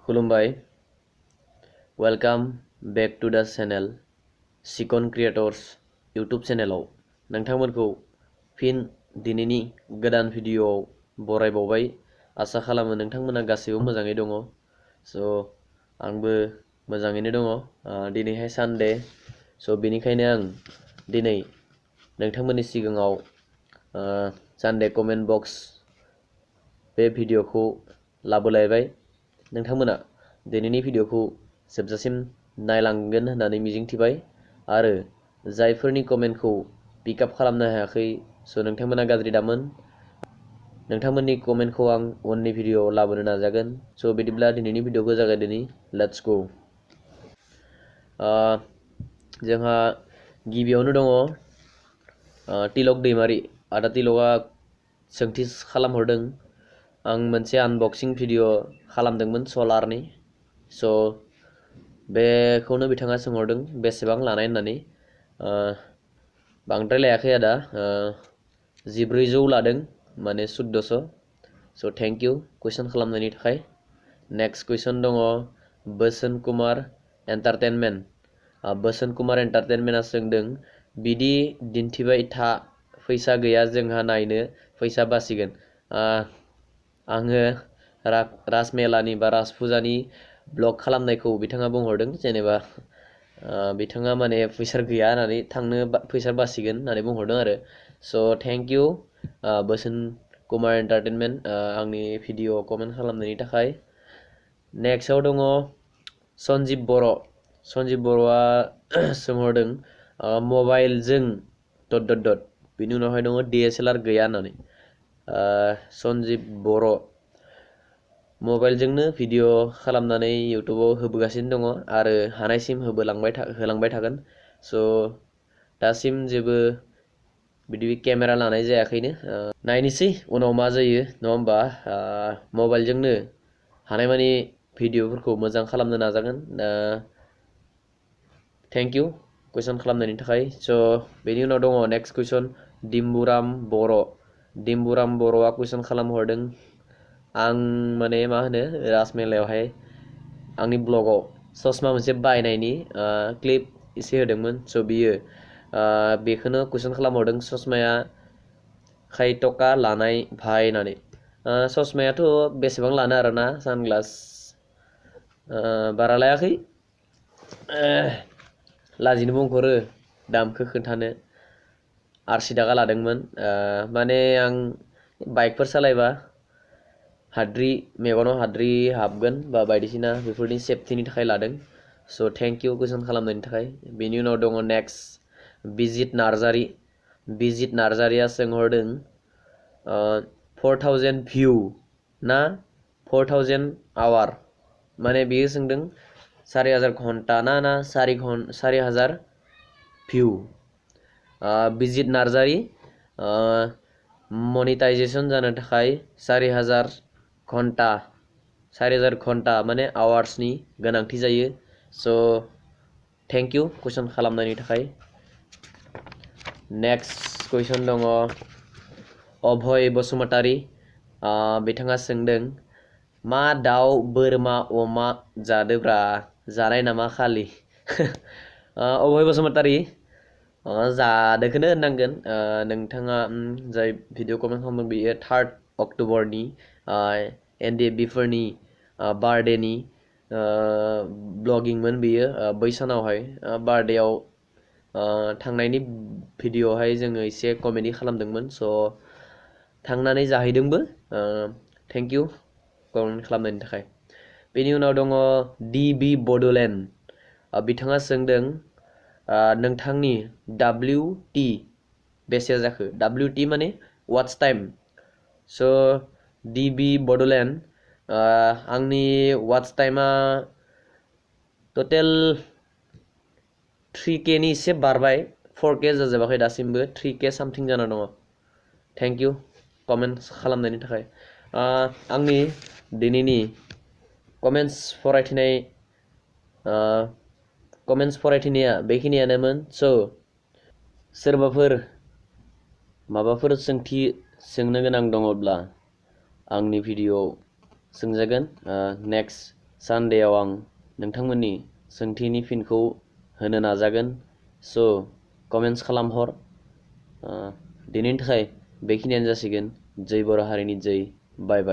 खुलुमबाय welcome back to द channel सिकन creators YouTube चैनलाव नोंथांमोनखौ फिन दिनैनि गोदान भिडियोआव बरायबावबाय आसा खालामो नोंथांमोना गासैबो मोजाङै दङ स' आंबो मोजाङैनो दङ दिनैहाय सानडे स' बेनिखायनो आं दिनै नोंथांमोननि सिगाङाव सानडे कमेन्ट बक्स बे भिडियोखौ लाबोलायबाय नोंथांमोना दिनैनि भिडियोखौ जोबजासिम नायलांगोन होननानै मिजिंथिबाय आरो जायफोरनि कमेन्टखौ पिकआप खालामनो हायाखै स' नोंथांमोना गाज्रि दामोन नोंथांमोननि कमेन्टखौ आं उननि भिडियोआव लाबोनो नाजागोन स' बिदिब्ला दिनैनि भिडियोखौ जागायदिनि लेट्स गो जोंहा गिबियावनो दङ तिलक दैमारि आदा तिलकआ सोंथि खालामहरदों आं मोनसे आनबक्सिं भिडियो खालामदोंमोन सलारनि स' बेखौनो बिथाङा सोंहरदों बेसेबां लानाय होननानै बांद्राय लायाखै आदा 1400 लादों माने 1400 स' थेंक इउ कुइसन खालामनायनि थाखाय नेक्स्ट कुइसन दङ बोसोन कुमार एन्टारटेनमेन्ट बोसोन कुमार एन्टारटेनमेन्टआ सोंदों बिदि दिन्थिबाय था फैसा गैया जोंहा नायनो फैसा बासिगोन आङो राजमेलानि बा राजफुजानि ब्लग खालामनायखौ बिथाङा बुंहरदों जेनेबा बिथाङा माने फैसा गैया होननानै थांनो फैसा बासिगोन होननानै बुंहरदों आरो स' थेंक इउ बोसोन कुमार एन्टारटेनमेन्ट आंनि भिडियो कमेन्ट खालामनायनि थाखाय नेक्स्टआव दङ सन्जीब बर'आ सोंहरदों मबाइलजों ... बिनि उनावहाय दङ DSLR गैया होननानै सन्जीब बर' मबाइलजोंनो भिडियो खालामनानै इउटुबाव होबोगासिनो दङ आरो हानायसिम होलांबाय थागोन स' दासिम जेबो बिदि केमेरा लानाय जायाखैनो नायनोसै उनाव मा जायो नङा होमबा मबाइलजोंनो हानायमानि भिडियोफोरखौ मोजां खालामनो नाजागोन थेंक इउ कुइसन खालामनायनि थाखाय स' बेनि उनाव दङ नेक्स्ट कुइसन डिम्बुराम बर'आ कुइसन खालामहरदों आं माने मा होनो राजमेलायावहाय आंनि ब्लगाव ससमा मोनसे बायनायनि क्लिप एसे होदोंमोन स' बियो बेखौनो कुइसन खालामहरदों ससमाया खै टका लानाय भाइ होननानै ससमायाथ' बेसेबां लानो आरोना सानग्लास बारा लायाखै लाजिनो बुंहरो दामखौ खोन्थानो 80 थाखा लादोंमोन माने आं बाइकफोर सालायबा मेगनाव हाद्रि हाबगोन बा बायदिसिना बेफोरनि सेफटिनि थाखाय लादों स' थेंक इउ कुइसन खालामनायनि थाखाय बेनि उनाव दङ नेक्स्ट बिजित नार्जारिया सोंहरदों 4000 भिउ ना 4000 आवार माने बियो सोंदों 4000 घन्टा ना 4000 भिउ बिजित नार्जारि मनिटाइजेशन जानो थाखाय 4000 घन्टा माने आवार्सनि गोनांथि जायो स' थेंक इउ कुइसन खालामनायनि थाखाय नेक्स्ट कुइसन दङ अभय बसुमतारी बिथाङा सोंदों मा दाउ बोरमा अमा जादोब्रा जानाय नामा खालि अभय बसुमतारी जादोखौनो होननांगोन नोंथाङा जाय भिडियो कमेन्ट खालामदों बेयो 3 अक्ट'बरनि NDFB-फोरनि बार्थडेनि ब्लगिंमोन बेयो बै सानावहाय बार्थडेआव थांनायनि भिडियोआवहाय जोङो एसे कमेडि खालामदोंमोन स' थांनानै जाहैदोंबो थेंक इउ कमेन्ट खालामनायनि थाखाय बेनि उनाव दङ DB बड'लेण्ड बिथाङा सोंदों नोंथांनि WT बेसे जाखो WT माने वाट्स टाइम स' DB बड'लेण्ड आंनि वाट्स टाइमा टटेल 3K नि एसे बारबाय 4K जाजोबाखै दासिमबो 3K सामथिं जाना दङ थेंक इउ कमेन्ट खालामनायनि थाखाय आंनि दिनैनि कमेन्ट्स फरायथिनाया बेखिनियानोमोन स' सोरबाफोर माबाफोर सोंथि सोंनो गोनां दङब्ला आंनि भिडियोआव सोंजागोन नेक्स्ट सानडेआव आं नोंथांमोननि सोंथिनि फिनखौ होनो नाजागोन। स' कमेन्ट्स खालामहर। दिनैनि थाखाय बेखिनियानो जासिगोन। जै बर' हारिनि जै। बाय बाय।